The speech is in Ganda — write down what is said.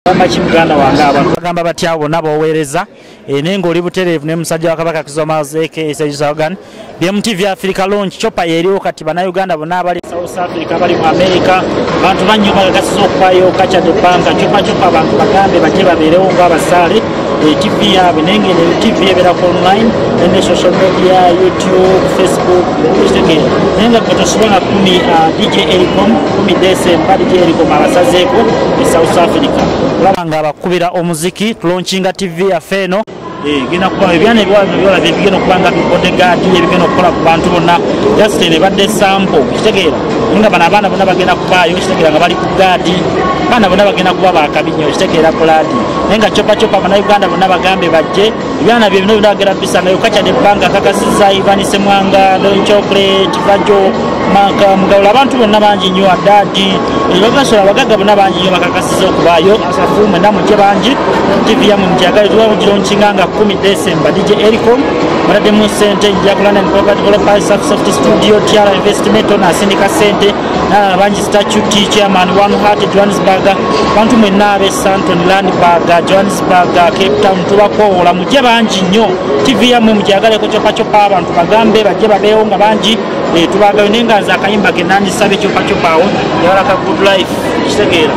Ki muganda wange, abantu bagamba batya bonna boweereza, naye ng'oli butereevu ne musajja wa Kabaka Kizomazekesagan BMTV Africa launch chopa yeriwo kati. Bannayuganda bonna abali South Africa, bali mu America, bantu bannyo bagagasiza okubayo kaca de banka chopa chopa. Abantu bagambe bajje babeerewo ng'abasaale TV yaabwe, naye ngeno TV ebeerako online ne social media, YouTube, Facebook, kitegeera. Naye nga gwe tosobola 10, DJ Ericom, 10 December, DJ Ericom abasazeeko e South Africa, olaba nga abakubira omuziki. Tulaunchinga TV yaffe eno. Genda kuba ebyana ebiwala ebigenda okuba nga bodyguard, ebigenda okukola ku bantu bonna. Just eno ebadde sample, kitegeera. Naye nga bano abaana bonna bagenda kubaayo, kitegeera, nga bali ku gaadi. Abaana bonna bagenda kuba bakabi nnyo, kitegeera, buladi. Naye nga chopa chopa, Bannayuganda bonna bagambe bajje. Ebyana bye bino byonna bagenda bisangayo kaca de banka. Kakasiza Ivan Semwanga, Don Chocolate, Bajo Maka Mugawula, abantu bonna bangi nnyo, Adadi bagasola, abagagga bonna bangi nnyo bakakasiza okubaayo. Asafu mwenna mujje bangi, TV yammwe mugyagale. Tuba mugilaunchinga nga 10 December. DJ Ericom mutaddemu sente, nja ku London Property Developers, Soft Studio, Tiara Investment ono asindika sente n'abalala bangi, Statute Chairman, One Heart Johannesburg, bantu mwenna ab'e Sandton, Randburg, Johannesburg, Cape Town, tubakoowola mujje bangi nnyo. TV yammwe mugyagaleko chopa chopa. Abantu bagambe bajje babeewo nga bangi. Tubagayo. Naye nga nze akayimba ke nandisabye chopa chopa awo yawala ka Good Life, kitegeera.